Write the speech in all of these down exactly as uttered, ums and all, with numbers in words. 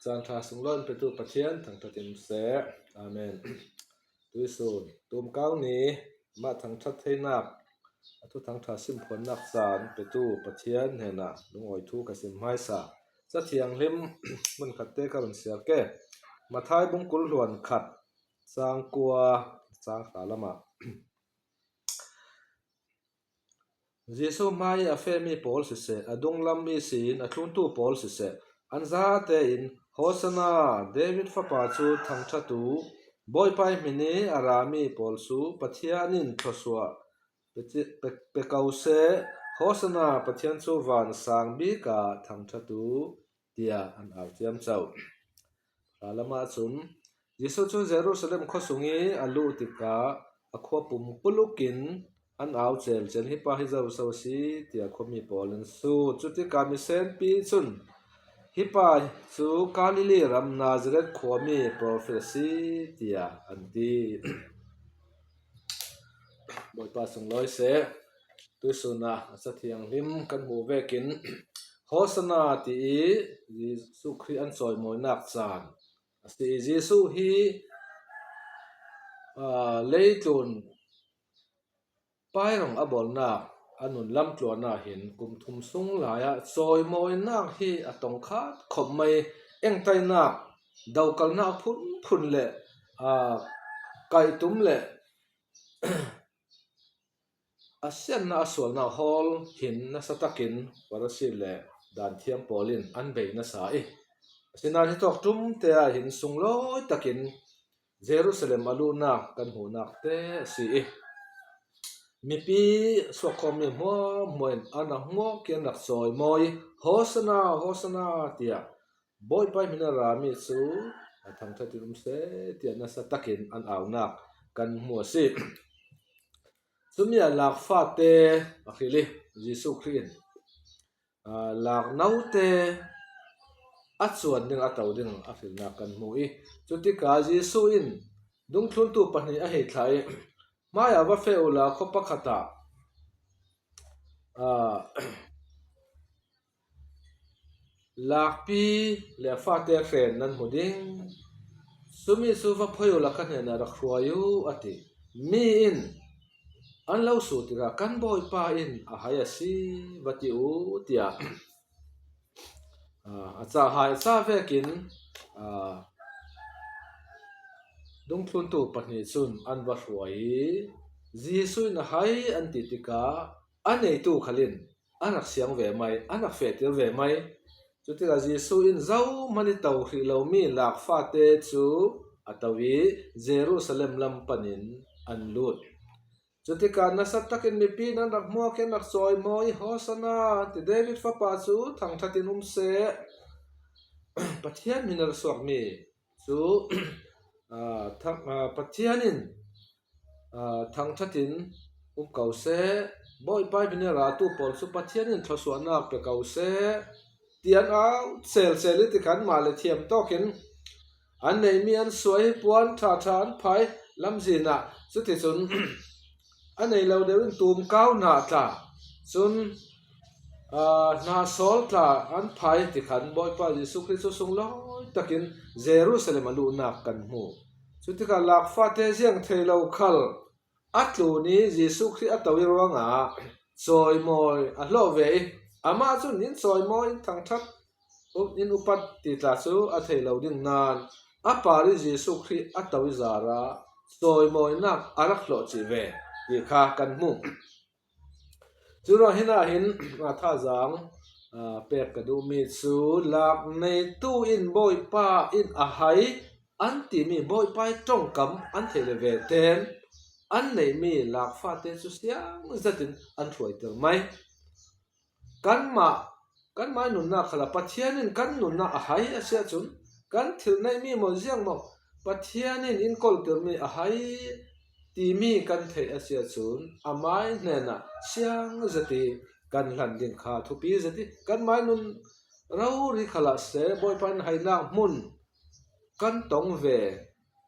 Chang ṭha sunglawi petu Pathian thangṭhat in um seh. Amen. Tuisun tumkau ni mah thangṭhat theinak, a thu thangṭha simphuannak caan petu Pathian hnenah lungawi thu ka sim hmaisa. Ca Thianghlim hmun khatte ka run siar ke. Matthai bung kul hluan khat, cang kua, cang hra lamah. Jesuh hmai a fehmi pawl siseh, a dunglam ihsin a thluntu pawl siseh, an zate in, "Hosanna, David fapa cu thangṭhat uh, Bawipa ih hmin ih a rami pawl cu Pathian in thluasuah pe, pe, pe ko seh, Hosanna, Pathian cu van sang bik ah thangṭhat uh," tiah an au ciamco. Hra lamah cun Jesuh cu Jerusalem khuasung ih a luh tikah a khua pumpuluk in an au celcel, "Hi pa hi zo so a si?" tiah khuami pawl in sut. Cutikah misenpi cun, "Hi pa cu Galilee ram Nazareth khuami profet a si," tiah an ti. Bawipa sunglawi seh. Tuisun ah a Ca Thianghlim kan hmuh vekin Hosanna ti ih Jesuh Khrih an cawimawinak caan a si. Jesuh hi, aa, leitlun pairong a bawlnak a nun lamtluan ah hin kum thum sung lai ah cawimawinak hi a tong khat khop mai. Engtainak, dokalnak phunphun le, aa, kaihtum le a siannak a sualnak hawl hin nasa takin Farasi le Daanthiam pawl in an bei nasa ih, asinain hitawk ṭumte ah hin sunglawi takin Jerusalem a luhnak kan hmuhnak te a si ih, mipi suakkhawmmi hmuahhmuah in an rak hmuak ih an rak cawimawi ih, "Hosanna, Hosanna," tiah, "Bawipa ih hmin a rami cu a thangṭhat in um seh," tiah nasa takin an aunak kan hmu a si. Cumi ah lakfate a hril ih Jesuh Khrih in, aa, laknote a cuan ding, a to ding a hrilnak kan hmu ih, cutikah Jesuh in dungthluntu pahnih a hei thlah ih, "Hmai ah va feh uhla khuapa khat ah, aa, lakpi le a fate hren nan hmu ding. Cumi cu va phoi uhla ka hnenah rak hruai uh," a ti. Mi in an lo sut tikah, "Kan Bawipa in a hai a si," va ti uh, tiah, aa, a cahhai a cah vekin, aa, dungthluntu pahnih cun an va hruai ih, Jesuh in a hai an ti tikah a neitu khal in an rak siang ve mai, an rak fehtir ve mai. Cutikah Jesuh in zohman ih to hrih lomi lakfate cu a to ih Jerusalem lam panin an lut. Cutikah nasa takin mipi in an rak hmuak ih an rak cawimawi ih, "Hosanna," an ti, "David fapa cu thangṭhat in um seh. Pathian hmin a ra suakmi cu, aa, thang-, aa, Pathian in, aa, thangṭhat in um ko seh. Bawipa ih hmin ih a ratu pawl cu Pathian in thluasuahnak pe ko seh," tiah an au celcel ih, tikhan mah le thiam tawkin an neihmi an suah ih, puan ṭhaṭha an phah ih, lamzin ah, cuticun a nei lo deuh in tumkau hna tla, cun, aa, hna sawl tla an phah ih, tikhan Bawipa Jesuh Khrih cu sunglawi takin Jerusalem a luhnak kan hmu. Cutikah lakfate ziang thei lo khal a tlun ih Jesuh Khrih a to ih ruangah cawimawi a hlawh ve ih, amah cun in cawimawi, in thangṭhat, in upat ti tla cu a thei lo ding nain a par ih Jesuh Khrih a to ih zarah cawimawinak a rak hlawh cih ve ti kha kan hmu. Curuangah hinah hin, aa, thazaang, aa, pek ka duhmi cu, lakneitu in Bawipa in a hai an timi Bawipa ih ṭongkam an theih le ve tein an neihmi lakfate cu siang zetin an hruaiter mai. Kanmah, kanmah ih nunnak khalah Pathian in kan nunnak a hai a si ahcun, kan thil neihmi maw ziang maw, Pathian in in kolhtirmi a hai timi kan theih a si ahcun, amai hnenah siang zet ih kan hlan ding kha thupi zet ih, kanmah ih nun rori khalah seh, Bawipa in hainak hmun kan tong ve,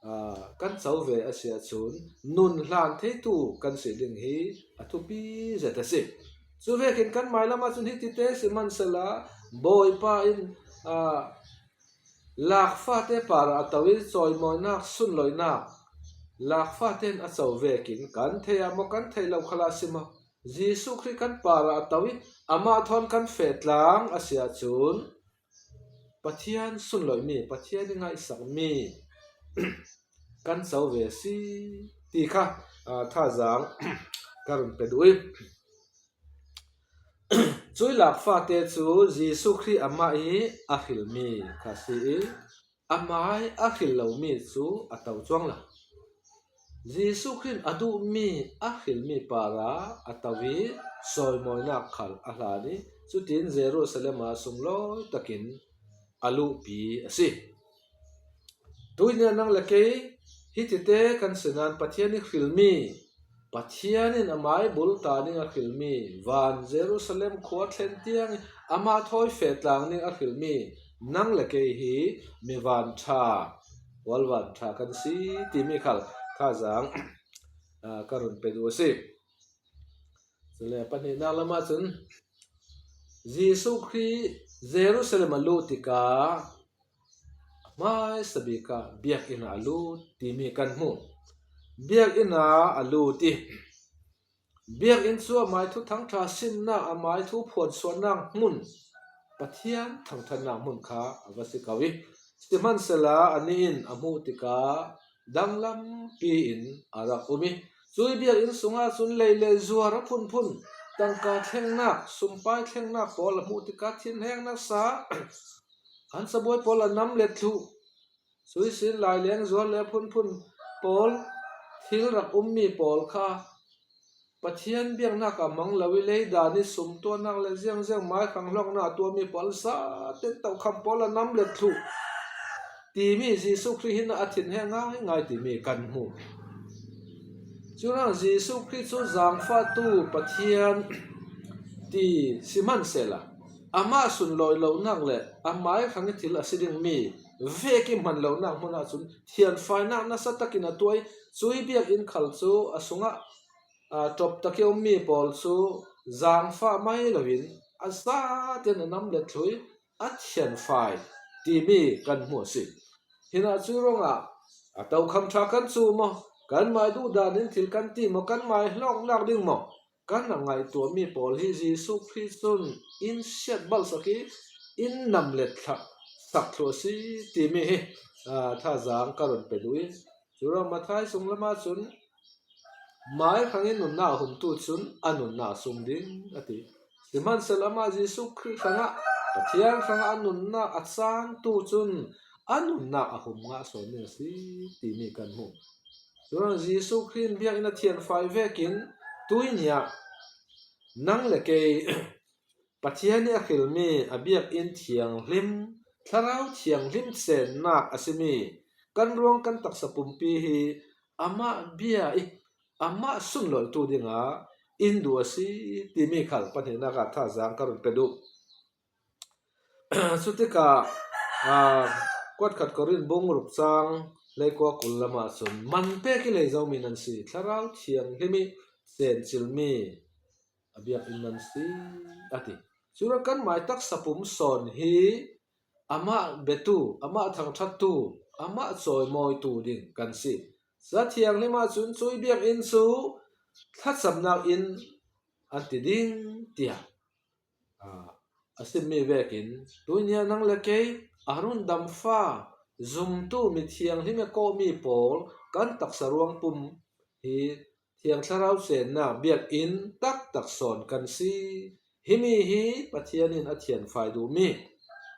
aa, kan co ve a si ahcun, nun hlan theitu kan si ding hi a thupi zet a si. Cu vekin kanmai lam ahcun hiti te si hmansehla, Bawipa in, aa, Lakfate parah a to i chawimawinak, sunloihnak lakfate in a co vekin kan theih ah maw, kan theih lo khal ah si maw, Jesuh Khrih kan parah a to i amah thawn kan feh tlang a si ahcun Pathian sunloihmi, Pathian i ngaihsakmi kan co ve si ti kha, aa, thazaang ka run pe duh i, cuih lakfate cu Jesuh Khrih amah i a hrilmi kha si i, amah i a hril lomi cu a to cuang lo. Jesuh Khrih in a duhmi, a hrilmi parah a to i chawimawinak khal a hlan i, cutin Jerusalem ah sunglawi takin a luhpi a si. Tuihni ah nang le kei hitite kan si nain Pathian i hrilmi, Pathian in amah i bulta ding a hrilmi, van Jerusalem khua thlen tiang i amah thawi feh tlang ding a hrilmi nang le kei hi mi van ṭha, kual van ṭha kan si timi khal thazaang, aa, ka run pe duh a si. Cule pahnihnak lamah cun Jesuh Khrih Jerusalem a luh tikah hmaisa bik ah biakinn ah a lut timi kan hmu. Biakinn ah a lut i biakinn cu amai thuthang ṭha simnak, amai thu phuansuahnak hmun, Pathian thangṭhatnak hmun kha a va si ko i, sihmanhsehla anih in a hmuh tikah danglampi in a rak um i, cuih biakinn sungah cun lei le zuar a phunphun, tangka thlengnak, sumpai thlengnak pawl a hmuh tikah thinhengnak sa, an cabuai pawl a nam let thluh, cuih sin laileng zuar le a phunphun pawl thil rak ummi pawl kha Pathian biaknak a mang lo i, leidan i sum tuahnak le ziangziang maihrang hlawknak a tuahmi pawl zate in tokham pawl a nam let thluh timi Jesuh Khrih hin a thinheng ngaingai timi kan hmu. Curuangah Jesuh Khrih cu zaangfahtu Pathian ti sihmanhsehla, amah sunlawi lonak le amai hrang i thil a si dingmi vek i hman lonak hmun ahcun thianfainak nasa takin a tuah i, cuih biakinn khal cu a sungah, aa, ṭop tak i ummi pawl cu zaangfah mai loin a zate in a nam let thluh i a thianfai timi kan hmu a si. Hinah cuih ruangah a tokham ṭha kan cuh maw, kanmah i duhdan in thil kan ti maw, kanmah i hlawknak ding maw, kan a ngaihtuahmi pawl hi Jesuh Khrih cun in siat balhsak i in nam let thluh sak thluh a si timi hi, aa, thazaang ka run pe duh i, curuangah Matthai sung lamah cun maihrang i nunnak a humtu cun a nunnak a sung ding a ti. Sihmanhsehla amah Jesuh Khrih hrangah, Pathian hrangah a nunnak a cantu cun a nunnak a hum ngah sawn ding a si timi kan hmu. Curuangah Jesuh Khrih in biakinn a thianfai vekin tuihni ah nang le kei Pathian i a hrilmi a biakinn thianghlim, Thlarau Thianghlim ceennak a simi kan ruang, kan taksa pumpi hi amah bia i amah sunlawihtu dingah in duh a si timi khal pahnihnak ah thazaang ka run pe duh. Cutikah, aa, kuatkhat Korin bung ruk cang leikua kul lamah cun, man pek i lei zomi nan si, Thlarau Thianghlim i cencilmi a biakinn nan si, a ti. Curuangah kanmah i taksa pum sawn hi amah biatu, amah thangṭhattu, amah cawimawitu ding kan si. Ca thianghlim ahcun cuih biakinn cu thlacamnak inn an ti ding, tiah, aa, a simmi vekin tuihni ah nang le kei a rundam fa zumtu mithianghlim i kawhmi pawl kan taksa ruang pum hi Thiang Thlarau ceennak biakinn taktak sawn kan si. Himi hi Pathian in a thianfai duhmi,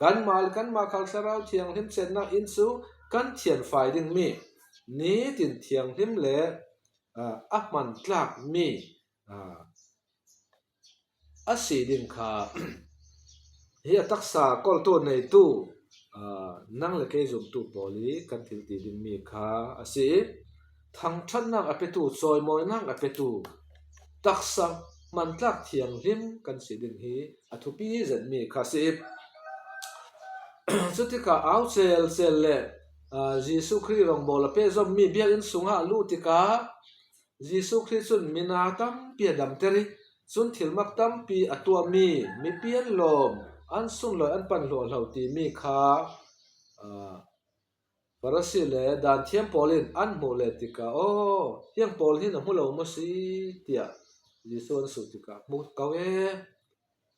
kanmah le kanmah khal Thlarau Thianghlim ceennak inn cu kan thianfai dingmi, nitin thianghlim le, aa, a hmantlakmi, aa, a si ding kha hi a taksa kawltu neitu, aa, nang le kei zumtu pawl i kan thil ti dingmi kha a si i, thangṭhatnak a petu, cawimawinak a petu, taksa hmantlak thianghlim kan si ding hi a thupi zetmi kha a si i, cutikah au celcel le, aa, Jesuh Khrih rawngbawl a pehzommi biakinn sungah a luh tikah Jesuh Khrih cun mina tampi a damter i, cun thilmak tampi a tuahmi, mipian lawm, an sunlawi an pan hluahhlo timi kha, Farasi le danthiam pawl in an hmuh le tikah, "Aw, hiang pawl hi na hmu lo maw si?" tiah Jesuh an sut tikah, "Hmu ko e,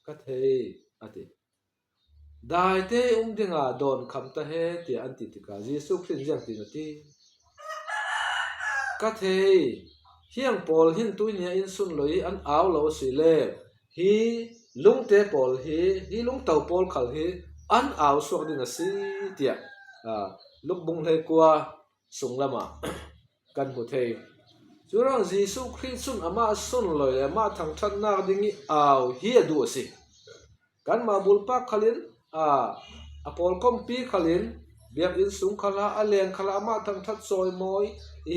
ka thei," a ti. "Daite um dinga dawn kham ta he," tiah an ti tikah Jesuh Khrih in ziang tin a ti? "Ka thei, hiang pawl hin tuinia in sun lo i an au lo a si le, hi lungte pawl hi, hi lungto pawl khal hi an au suak ding a si," tiah, aa, Luk bung hleikua sunglamah kan hmu thei. Curuang Jesuh Khrih cun amah sun lo i amah thangṭhatnak ding i au hi a duh a si. Kanmah bulpak khalin, aa, a pawlkompi khalin, biakinn sung khalah, a leng khalah amah thangṭhat cawimawi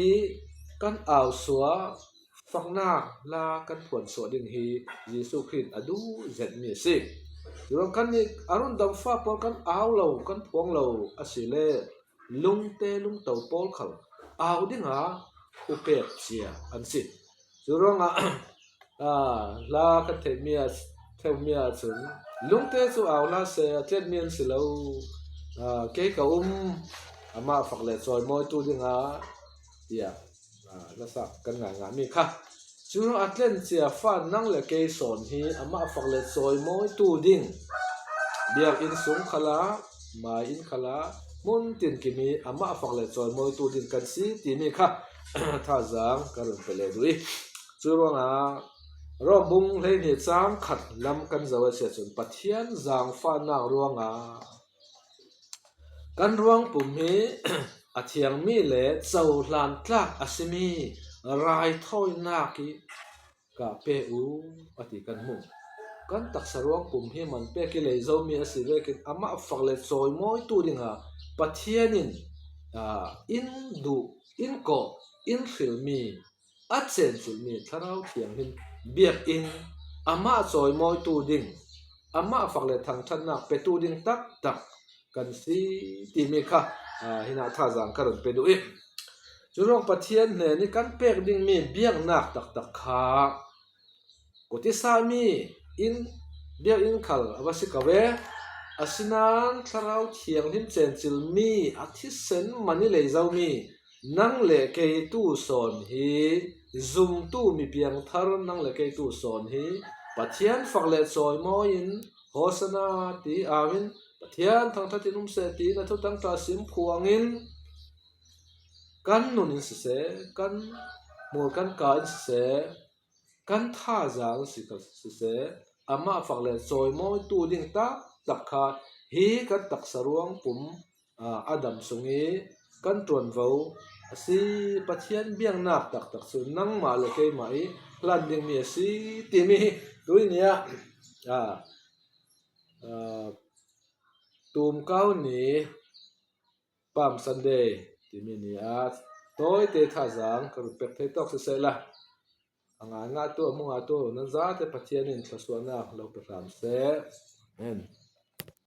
i kan au suah, faknak la kan phuan suah ding hi Jesuh Khrih a duh zetmi a si. Curuang kannih a rundamfa pawl kan au lo, kan phuang lo a si le, lungte lungto pawl khal au dinga upek cia an si. Curuangah, aa, hla kan theihmi ah, theihmi ahcun, "Lungte cu au hlah seh, a tletmi an si lo. Aa, kei ka um, amah fak le cawimawitu dinga," tiah, aa, hlasak kan ngaingaimi kha. Curuang a tlencia fa nang le kei sawn hi amah fak le cawimawitu ding, biakinn sung khalah, mai inn khalah, hmun tinkim i amah fak le cawimawitu ding kan si timi kha thazaang ka run pe le duh i, curuangah Rom bung hleihnih cang khat lam kan zoh a si ahcun, Pathian zaangfahnak ruangah kan ruangpum hi a thiangmi le cohlan tlak a simi raithawinak i ka pe u, a ti kan hmu. Kan taksa ruangpum hi man pek i lei zomi a si vekin amah fak le cawimawitu dinga Pathian in, aa, in duh, in kawh, in hrilmi, a cencilmi Thlarau Thianghlim biakinn amah cawimawitu ding, amah fak le thangṭhatnak petu ding taktak kan si timi kha, aa, hinah thazaang ka run pe duh i, curuang Pathian hnen i kan pek dingmi biaknak taktak kha kawtisami in biakinn khal a va si ko ve. Asinain Thlarau Thianghlim cencilmi a thisen man i lei zomi nang le kei tu sawn hi, zumtu mi piangthar nang le kei tu sawn hi, Pathian fak le cawimawi in, "Hosanna," ti au in, "Pathian thangṭhat in um seh," tiin a thutang tla sim phuang in, kan nun in siseh, kan hmul kan ka in siseh, kan thazaang si kha siseh, amah fak le cawimawitu ding taktak kha hi kan taksa ruangpum, aa, a dam sung i kan ṭuanvo a si. Pathian biaknak taktak cu nangmah le keimah i hlan dingmi a si timi hi tui ni ah, aa, aa, Tumkau ni, Palm Sunday timi ni ah tawite thazaang ka run pek thei tawk siseh la, a ngaingatu, a hmu ngatu nan zate Pathian in thluasuahnak lo pe hram seh. Amen.